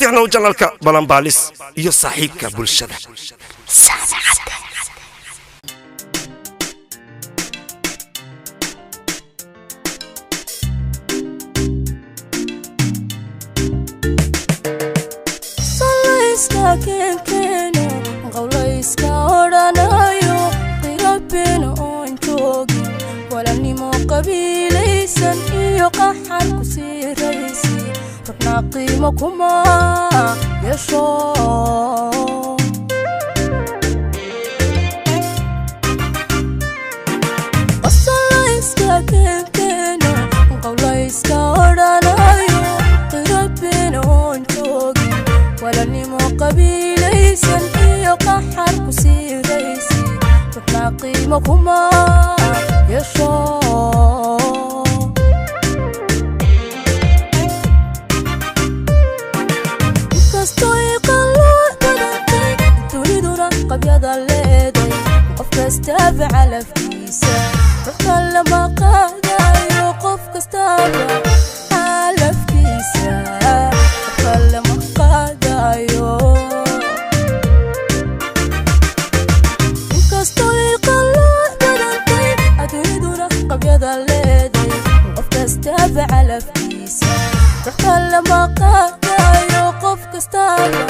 Tixnow janalka Balanbaalis iyo saaxiibka bulshada. Keeno qowlayska odhanayo, qirabeen oon joogin, walaalnimo qabiilaysan iyo qaxar ku siiraysi, rubna qiimo kuma yeesho. Qosolayska keenkeeno, qowlayska odhanayo, qirabeen oon joogin, walaalnimo qabiilaysan iyo qaxar ku siiraysi, ruxna qiimo kuma yeesho. Inkastoo qalooc badantay duniduna qabyada leeday, qof kastaba calafkiisa, ruux kale ma qaadayo. Qof kastaba calafkiisa, ruux kale ma qaadayo. Inkastoo qalooc badantay adduunyaduna qabyada leeday, qof kastaba calafkiisa, ruux kale ma qaadayo. Qof kastaba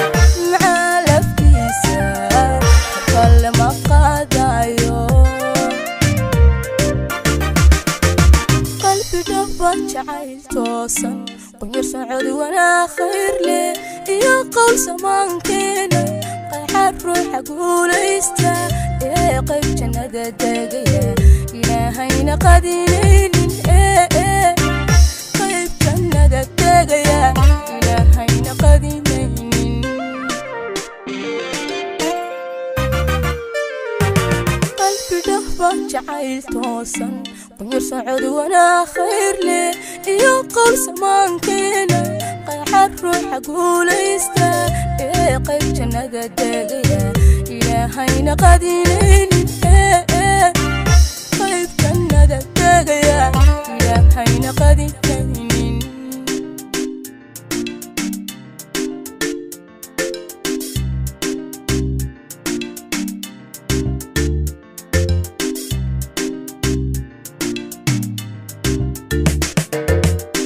calafkiisa, ruux kale ma qaadayo. Qalbi dhaba jacayl toosan, qunyar socod wanaag khayr leh iyo qowl samaankeena, qayxar ruuxa guulaysta ee qayb jannada degaya, Ilaahayna qadinaynin, ee qayb jannada degaya, Ilaahayna qadinaynin. Qalbi dhaba jacayl toosan, qunyar socod wanaag khayr leh iyo qowl samaankeena, qayxar ruuxa guulaysta ee qayb jannada degaya, Ilaahayna qadinaynin, ee qayb jannada degaya, Ilaahayna qadinaynin.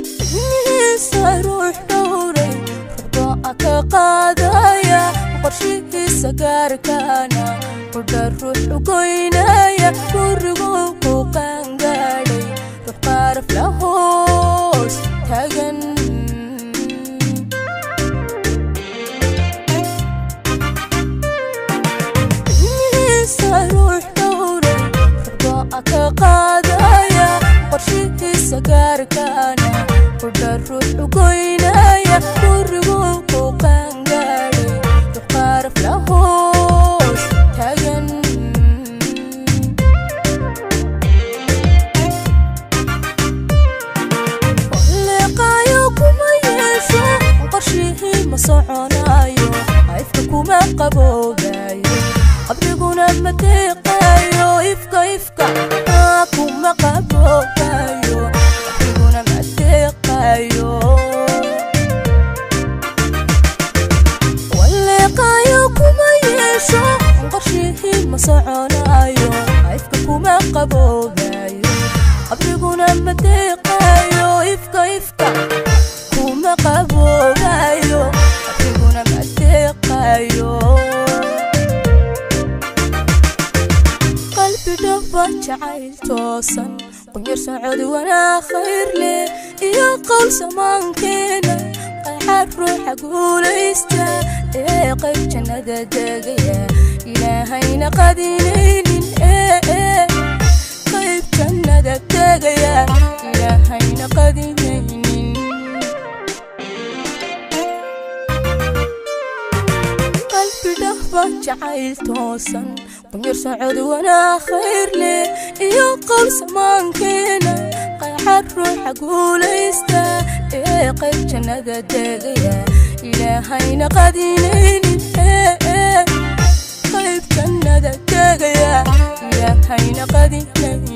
Ilmihiisa ruux dhowray, ruux ka qaadaya, qorshihiisa gaarkaana qudha ruux u goynaya, gurigu ku qaangaadhay, ruux qaaraf la hoos taagan. Ilmihiisa ruux dhowray, ruux ka qaadaya, qorshihiisa gaarkaana qudha ruux u goynaya, gurigu ku qaangaadhay, ruux qaaraf la hoos taagan. Leeqaayo kuma yeesho, qorshihii ma soconayo, ifka kuma qaboobayo, qabriguna ma deeqayo. Ifka ifka kuma qaboobayo, qabriguna ma deeqayo. Waleeqaayo kuma yeesho, qorshihii ma soconayo, ifka kuma qaboobayo, qabriguna ma deeqayo. Ifka ifka kuma qaboobayo, qabriguna ma deeqayo. Qalbi dhaba jacayl toosan, qunyar socod wanaag khayr leh iyo qowl samaankeena, qayxar ruuxa guulaysta ee qayb jannada degaya, Ilaahayna qadinaynin, ee qayb jannada degaya, Ilaahayna qadinaynin. Qalbi dhaba jacayl toosan, qunyar socod wanaag khayr leh iyo qowl samaankeena, qayxar ruuxa guulaysta ee qayb jannada degaya, Ilaahayna qadinaynin, ee qayb jannada degaya, Ilaahayna qadinaynin.